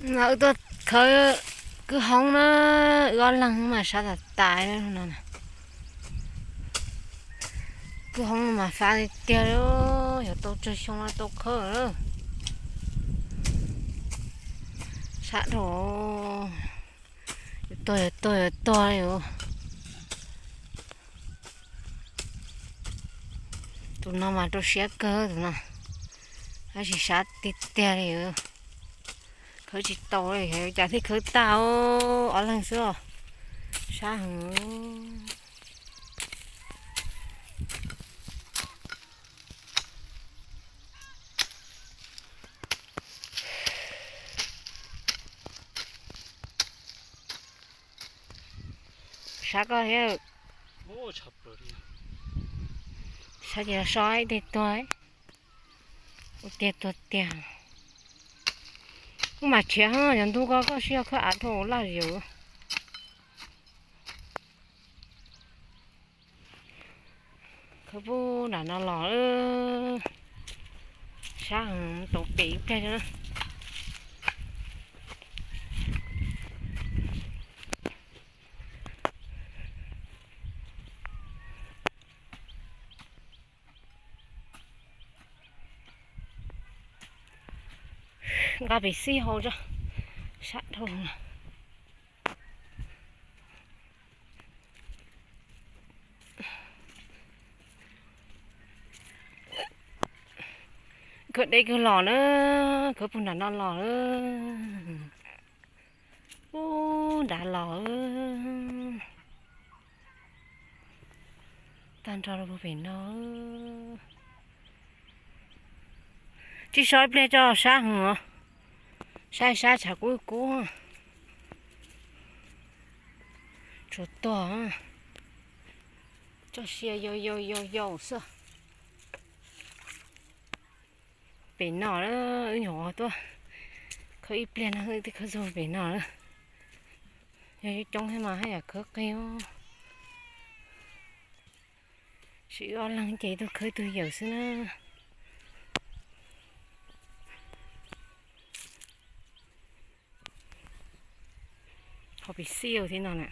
Wb tuaj khawb kwj hoob na, wb ob leeg mas sab tas tas no. Kwj hoob mas fab tiag tiag li, yuav tau tsawg xyoo los tau khawb. Sab dhau, yuav tuag yuav tuag yuav tuag li. Tus no mas rau siab kawg tus no, tab sis sab tiag tiag li. Khawb tsis tau li, cas thiaj khawb tag, ob leeg xwb os. Sab heev. Sab koj thiab. Sab ces so ib teg tuag, ua tiag tuag tiag. Kuv mas thiab, yog ntu ko koj sib yog khawb av dhau laj yawm. Khawb pub nram no los, sab heev, tau pem ib pliag na. Nqa pem xij hau tso, sab dhau. Khawb deb kawg los na, khawb puag nram no los. Ub, nrad los. Tag nrho rau puag pem no. Tsis so ib pliag tso, sab heev os. Sab sab tshav kub kub. Tsuas tuag. Tso sia yau yau yau yau xwb. Pem no, wb nyuam qhuav tuaj khawb ib pliag no, wb twb khawb txog pem no lawm. Yog coob thiab mas haj yam khawb qig. Sim wb ob leeg ces ib tug khawb ib tug yawm xwb na. Ho pem xij thiab no na.